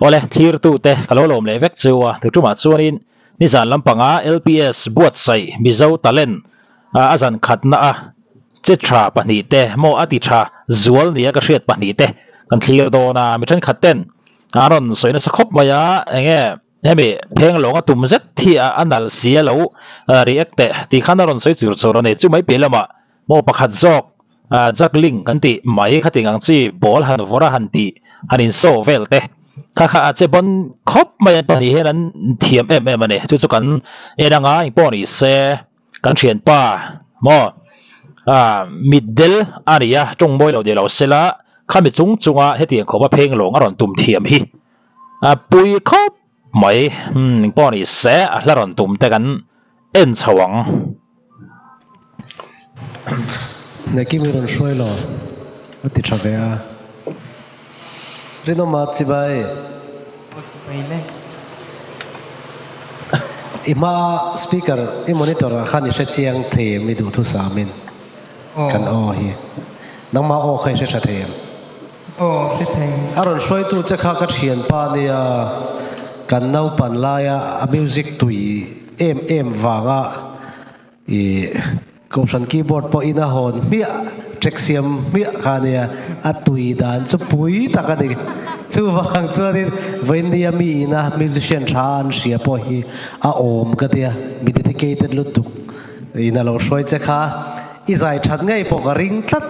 Awle, thlirtute ka lo lawm leh vek chu a, tuṭumah chuanin nizan lampanga LPS buatsaih Mizo Talent a zan khatna a che tha pahnihte maw a ti tha zual nia ka hriat pahnihte kan thlir dawn a, mi thenkhat ten an rawn sawi nasa khawp mai a, enge hemi pheng lawnga tum zet hi a nal si a lo react teh tih khan a rawn sawi chur chur a ni, chu mai piah lamah maw pakhat zawk juggling kan tih mai khating ang chi ball han vawrh a han tih han in show vel te kha kha a che bawn khawp mai an pahnih hian an thiam em em a ni, chu chu kan en anga engpawh ni se. Kan thianpa maw ah mitdel a ni a, tawng mawi lo ni lo sela khami chung chunga hetiang khawpa pheng lawng a rawn tum thiam hi a pui khawp mai. Umm engpawh ni se a hla rawn tum te kan en chho ang. Nekim i rawn hruai lo a ti tha ve a. Rinawma chibai. Aw chibai le. I hma speaker i monitor ah khan i hre chiang thei em i duhthusam in kan aw hi. Nangmah aw kha i hre tha thei em? Aw hre thei. A rawn hruaitu che kha ka thianpa nia kan naupan laia a music tui em em vanga I Kohhran keyboard pawh in a hawn hmiah, track siam hmiah kha a nia, a tui dan chu pui tak a ni. Chuvang chuanin vawiin mi ina musician tha an hria pawh hi a awm ka tia, mi dedicated lutuk in a lo hruai che kha i zai that ngei pawh ka ring tlat.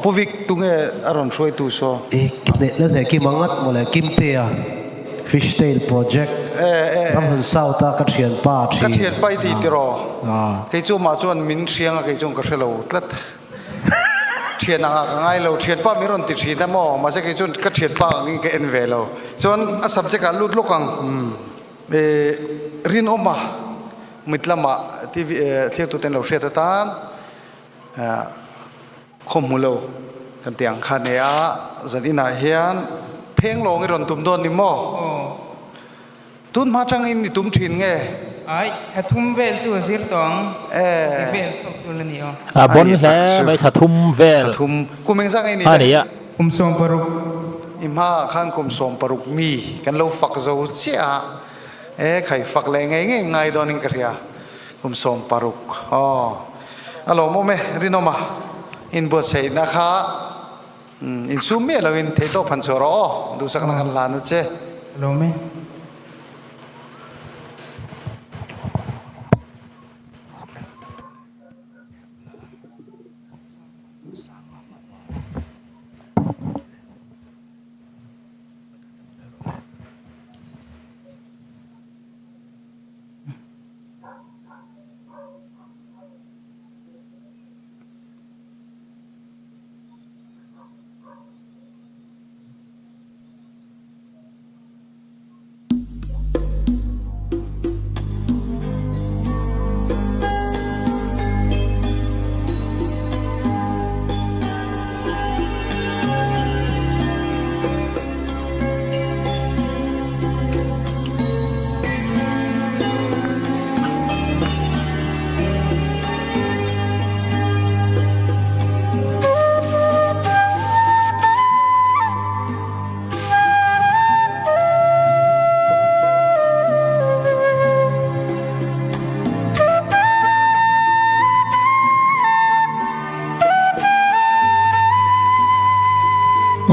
Pu Vic tunge a rawn hruaitu saw? I hneh la hneh Kim a ngat mawle Kimtea Fishtail Project Ramhlun South a ka thianpa thin. Ka thianpa i ti tiraw? Kei chu amah chuan min hriang a kei chuan ka hre lo tlat. Thian angah ka ngai lo, thianpa min rawn ti thin a maw? Mahse kei chuan ka thianpa angin ka en ve lo. Chuan a subject ah lut lawk ang. Rinawma mit lamah TV thlir tuten lo hriat atan. Khaw hmu lo kan tih ang kha nia zan inah hian pheng lawng i rawn tum dawn ni maw? Tun hma tangin i tum thin nge? Ai, thla thum vel chu a zir tawh ang. Ti vel tawk chu la ni aw. A bon hle mai thla thum vel. Thla thum. Kum engzah nge ni le? A nia. Kum 16. I hmaah khan kum 16 mi kan lo fak zo chiah a, e khai fak leh ngei ngei ngai dawnin ka hria. Kum 16 aw. A lawmawm e, Rinawma inbuatsaihna kha insum miah loin theihtawp han chhuah rawh aw, duhsakna kan hlan a che. A lawm e.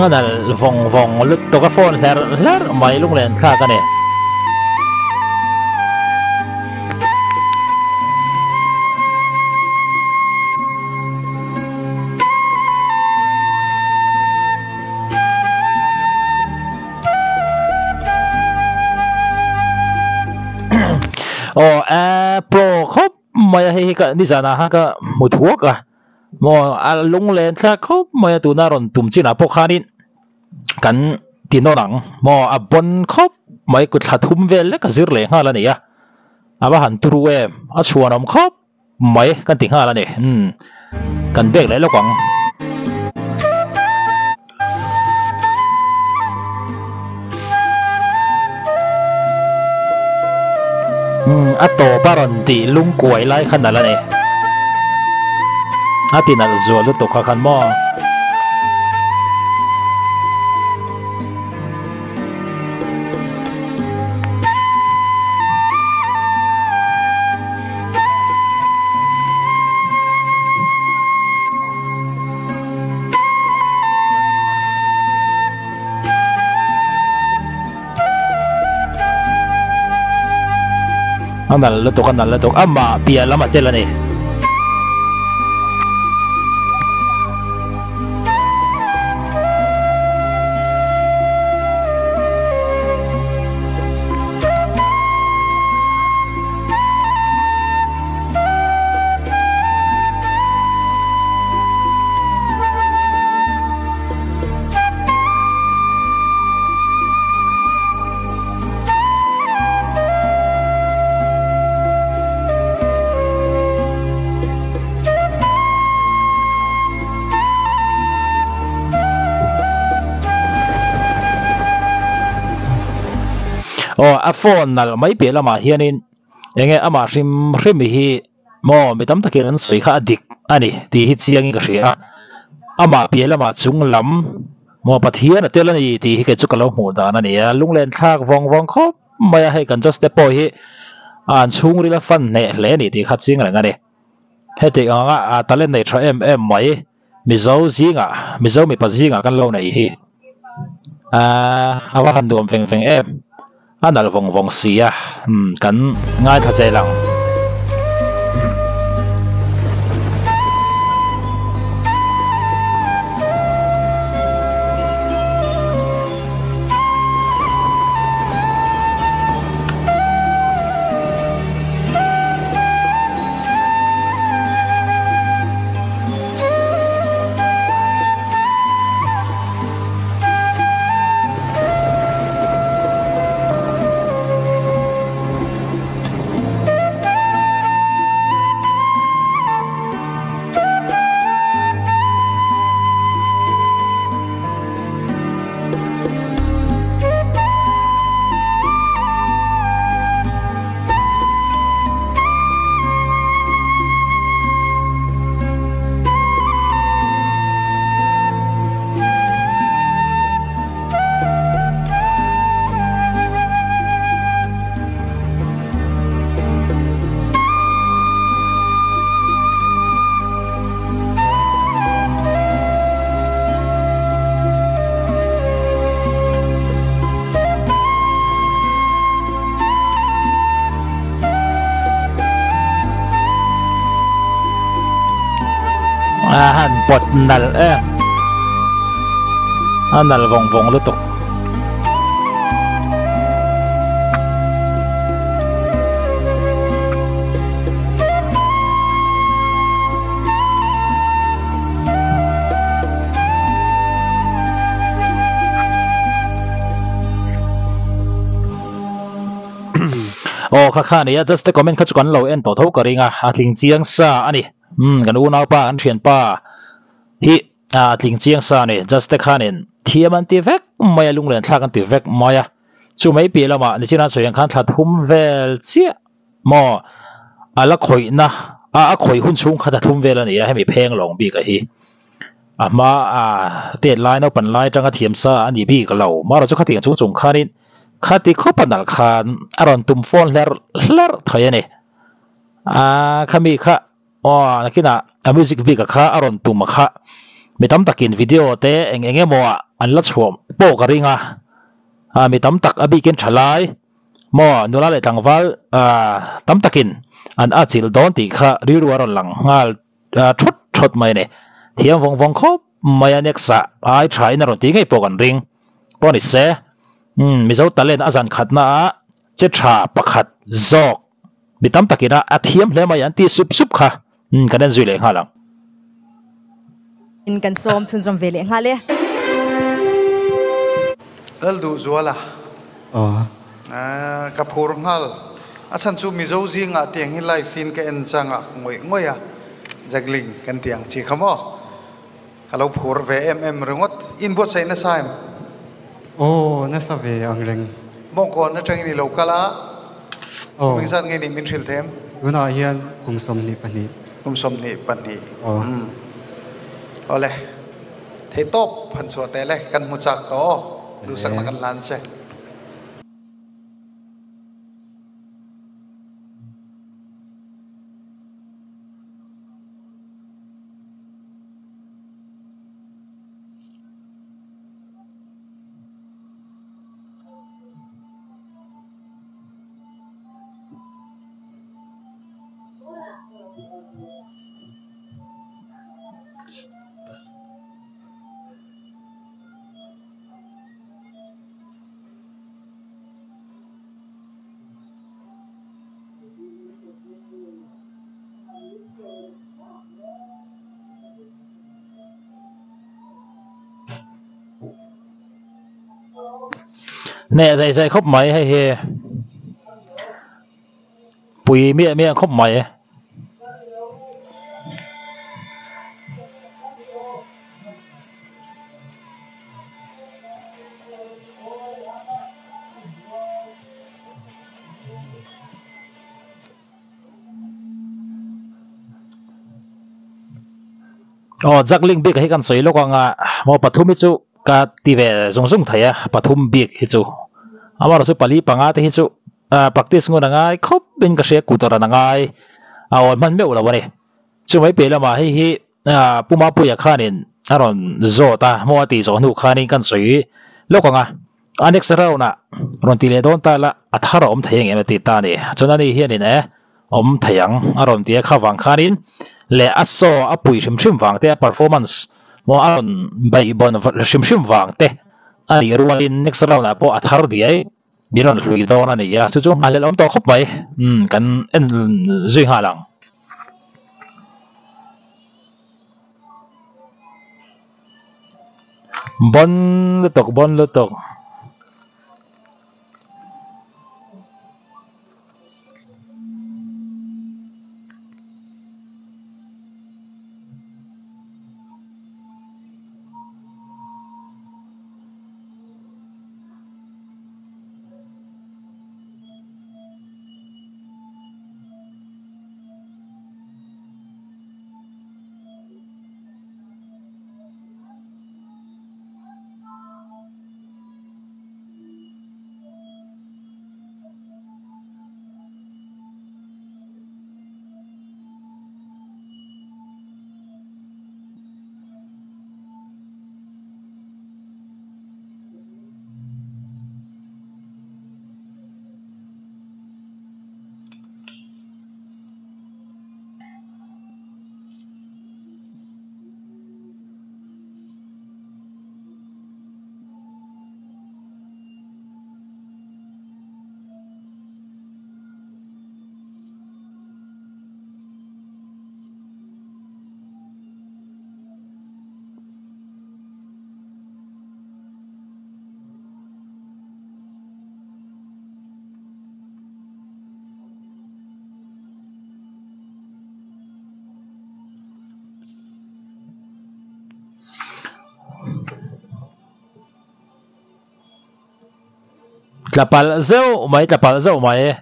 A nal vawng vawng lutuk a phone hler hler mai lunglen thlak a ni. Aw a pro khawp mai a hei hi ka nizanah khan ka hmu thuak a maw a lunglen thlak khawp mai a tuna rawn tum chinah pawh khanin kan ti nawn ang maw a bawn khawp mai kut thla thum vel lek a zir leh nghal a ni a a va han turu em a chhuanawm khawp mai kan ti nghal a ni umm kan bek leh lawk ang. Umm a tawp a rawn tih lungkuai lai kha nalh a ni. A ti nalh zual lutuk kha khan maw. A nalh lutuk a nalh lutuk amah piah lam a tel a ni. Aw a phone nalh mai piah lamah hianin enge amah hrim hrim hi maw mi tam takin an sawi kha a dik a ni tih hi chiangin ka hria a amah piah lamah chung lam maw Pathian a tel a ni tih hi kei chu ka lo hmuh dan a ni a lunglen thlak vawng vawng khawp mai a hei kan just te pawh hi an chhungril a fan hneh hle a ni tih kha chiang reng a ni heti anga a talent nei tha em em mai Mizo zingah Mizo mipa zingah kan lo neih hi aaa a va han nuam veng veng em a nalh vawng vawng si a umm kan ngaithla zel ang. A han pawt nalh em a nalh vawng vawng lutuk. Aw kha kha ania just a comment kha chu kan lo en tawh tho ka ring a a tling chiang sa a ni umm kan unaupa kan thianpa hi a tling chiang sa a ni just a khanin thiam an ti vek mai a lunglen thlak an ti vek mai a chu mai piah lamah nichina sawi ang khan thla thum vel chiah maw a la khawihna a a khawih hun chhung khat a thum vel a ni a hemi pheng lawng bik a hi a hma a tet lai naupan lai atanga thiam sa a ni bik lo marawh chu khatiang chung chung khanin khati khawp a nalh khan a rawn tum fawn hlerh hlerh thei a ni a khami kha aw nakinah a music bik a kha a rawn tum a kha mi tam takin video te eng eng emaw ah an la chhuah pawh ka ring a a mi tam tak a bikin tha lai. Maw nula leh tlangval tam takin an atchilh dawn tih kha rilru a rawn lang nghal thawt thawt mai a ni. Thiam vawng vawng khawp mai a next ah ai tha in a rawn ti ngei pawh kan ring pawh ni se. Mizo talent a zan khatna ah che tha pakhat zawk mi tam takin a thiam hle mai an ti sup sup kha kan en zui leh nghal ang. In kan sawm chhunzawm ve leh nghal e. Lalduhzuala. Aw. Ka phur nghal. A chhan chu Mizo zingah tiang hi live in ka en chang ah ngawih ngawih a, juggling kan ti ang chi kha maw? Ka lo phur ve em em ringawt. In buatsaih nasa em? Aw, nasa ve ang reng. Bawngkawn atangin i lo kal a, kum engzat nge nih min hrilh them? Tunah hian kum 22. Kum 22. Umm. Awle. Thei tawp han chhuah teh le, kan hmu chak tawh aw. Duhsakna kan hlan che. Hneh zai zai khawp mai hei hi pui miah miah khawp mai. Aw juggling bik hi kan sawi lawk ang a maw pathum hi chu ka ti ve zung zung thei a pathum bik hi chu amaherawh chu pali panga te hi chu ah practice ngun a ngai khawp in ka hria kut a ran a ngai a awn hman meuh lo a ni chumai piah lamah hei hi ah Pu Mapuia khanin a rawn zawt a maw a tih zawh hnu khanin kan sawi lawk ang a. A next round ah rawn ti leh dawn ta la a thar a awm thei ang em a ti ta a ni. Chuan ani hianin e awm thei ang a rawn ti a kha vang khanin leh a saw a pui hrim hrim vang te a performance maw a rawn beih bawn hrim hrim vang te a nih rualin next round ah pawh a thar diai min rawn hlui dawn a ni a chu chu nghahhlelh awm tawh khawp mai umm kan en zui nghal ang. Bon lutuk bon lutuk. Tla palh zeuh mai tla palh zeuh mai.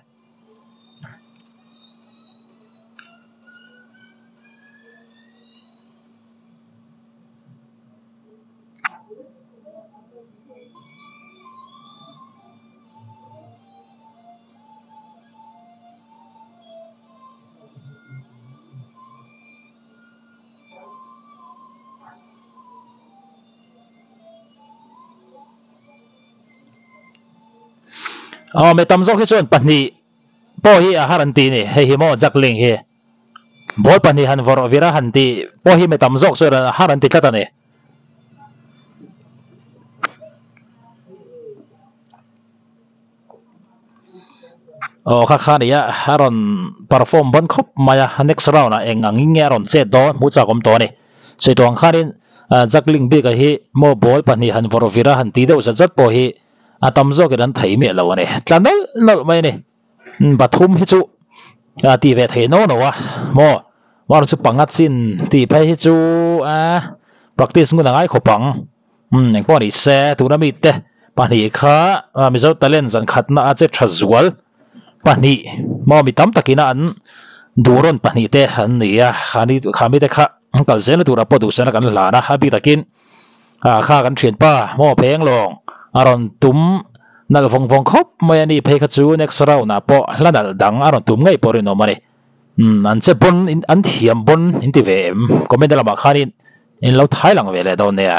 Aw mi tam zawk hi chuan pahnih pawh hi a har an ti ni hei hi maw juggling hi ball pahnih han vawrh vir a han tih pawh hi mi tam zawk chuan a har an ti tlat a ni. Aw kha kha nia a rawn perform bawn khawp mai a next round ah eng ang in nge a rawn chet dawn hmuh chak awm tawh a ni sawi tawh ang khanin juggling bik ah hi maw ball pahnih han vawrh vir a han tih deuh zat zat pawh hi a tam zawkin an thei miah lo a ni tla nawlh nawlh mai a ni pathum hi chu a tih ve thei no no a maw war chu panga chin tih phei hi chu a practice ngun a ngai khawp ang. Umm engpawh ni se tuna mite pahnih kha Mizo talent zan khatna a che tha zual pahnih maw mi tam takina an duhrawn pahnih te an ni a khani kha mite kha an kal zelna turah pawh duhsana kan hlan a a bik takin ah kha kan thianpa maw pheng lawng a rawn tum nalh vawng vawng khawp mai a ni phei kha chu next round ah pawh hla nalh dang a rawn tum ngei pawh rinawm a ni umm an che bawn an thiam bawn in ti ve em comment lamah khanin in lo thai lang ve leh dawn nia.